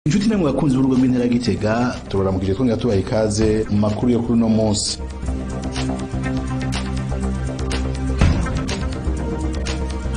Inshuti namwe bakunzi b'urugo rw'intara ya Gitega, tubaramukije twongera tubaha ikaze mu makuru yo kuri uno munsi.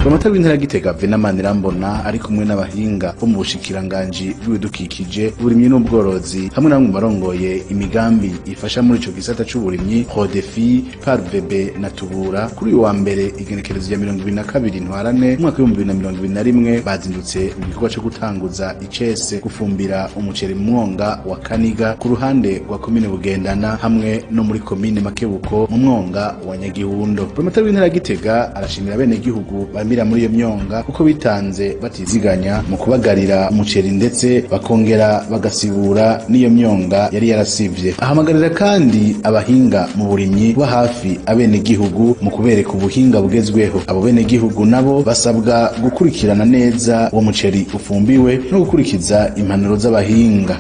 Buramatari w'intara ya Gitega Venamani Irambona ari kumwe n'abahinga bo mu bushikiranganji bw'ibidukikije, uburimyi n'ubworozi hamwe na bamwe mu barongoye imigambi ifasha muri ico gisata c'uburimyi, Rodefi, PARVB na Tubura. Kuri uyu wa mbere, igenekerezo rya 22 Ntwarante umwaka w'2021, bazindutse mu gikorwa co gutanguza icese gufumbira umuceri mu mwonga wa Kaniga ku ruhande rwa komine Bugendana hamwe no muri komine Makebuko mu mwonga wa Nyagihundo. Buramatari w'intara ya Gitega arashimira bene gihugu barimira muri iyo myonga kuko bitanze batiziganya mu kubagarira umuceri, ndetse bakongera bagasibura n'iyo myonga yari yarasivye. Ahamagarira kandi abahinga mu burimyi kuba hafi abenegihugu mu kubereka ubuhinga bugezweho. Abo benegihugu nabo basabwa gukurikirana neza uwo muceri ufumbiwe no gukurikiza impanuro z'abahinga.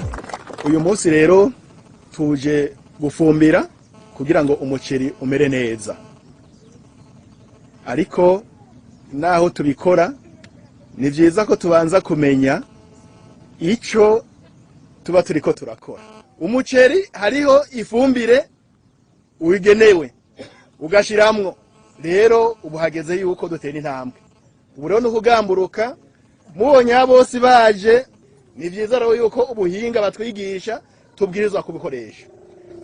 Uyu munsi rero tuje gufumbira kugira ngo umuceri umere neza, ariko naho tubikora ni vyiza ko tubanza kumenya ico tuba turiko turakora. Umuceri hariho ifumbire ugenewe ugashiramwo. Rero ubu hageze yuko dutera intambwe, ubu rero ni ukugamburuka. Mubonye abo bose baje, ni vyiza rero yuko ubuhinga batwigisha tubwirizwa kubikoresha.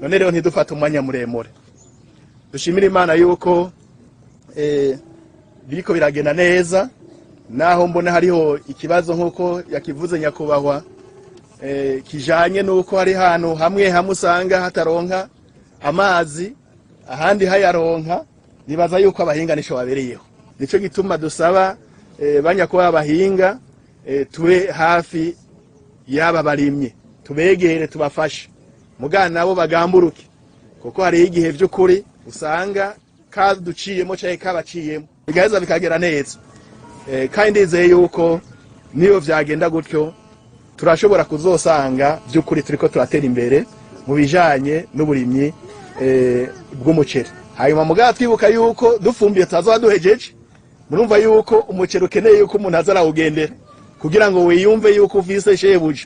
None rero ntidufate umwanya muremure, dushimire Imana yuko biriko biragenda neza, naho mbona hariho ikibazo nk'uko yakivuze nyakubahwa, kijanye n'uko hari hantu hamwe hamwe usanga hataronka amazi, ahandi hayaronka. Nibaza yuko abahinga nico babereyeho. Nico gituma dusaba banyakubaha abahinga, tube hafi y'aba barimye, tubegere, tubafashe, mugana nabo bagamburuke, kuko hariho igihe vy'ukuri usanga kaduciyemo canke kabaciyemo, bigaheza bikagera neza. Kandi ndizeye yuko niyo vyagenda gutyo turashobora kuzosanga vy'ukuri turiko turatera imbere mu bijanye n'uburimyi bw'umuceri. Hanyuma mugabo twibuka yuko dufumbiye tutazoba duhejeje. Murumva yuko umuceri ukeneye yuko umuntu aza arawugendera kugira ngo wiyumve yuko ufise shebuja.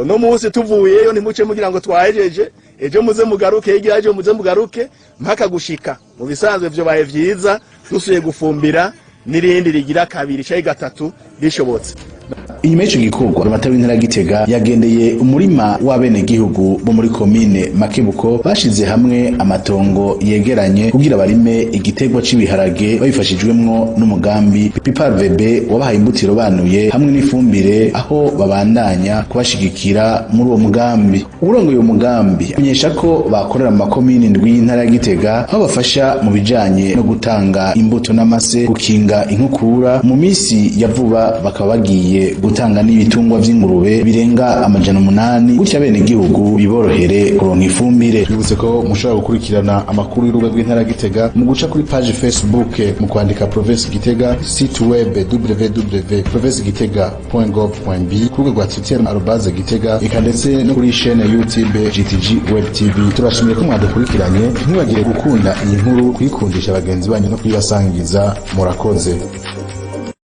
Uno munsi tuvuyeyo ntimuce mugira ngo twahejeje, ejo muze mugaruke, hirya ejo muze mugaruke mpaka gushika. Mu bisanzwe vyobaye vyiza dusuye gufumbira n'irindi rigira kabiri canke gatatu rishobotse. Inyuma y'ico gikorwa, Buramatari w'intara ya Gitega yagendeye umurima w'abenegihugu bo muri komine Makebuko bashize hamwe amatongo yegeranye kugira barime igiterwa c'ibiharage, babifashijwemwo n'umugambi PIPARVB wabahaye imbuto irobanuye hamwe n'ifumbire, aho babandanya kubashigikira muri uwo mugambi. Uwurongoye uwo mugambi amenyesha ko bakorera mu makomine indwi y'intara ya Gitega, aho bafasha mu bijanye no gutanga imbuto n'amase, gukinga inkukura. Mu misi ya vuba bakaba bagiye gutanga n'ibitungwa vy'ingurube birenga 800, gutya bene gihugu biborohere kuronka ifumbire. Twibutse ko mushobora gukurikirana amakuru y'urubuga rw'intara ya Gitega mu guca kuri page Facebook mu kwandika Province Gitega, site web www.provincegitega.gov.b, ku rubuga rwa Twitter @Gitega, eka ndetse no kuri chaîne YouTube GTG Web TV. Turashimiye ko mwadukurikiranye. Ntimwibagire gukunda iyi nkuru, kuyikundisha bagenzi banyu no kuyibasangiza. Murakoze.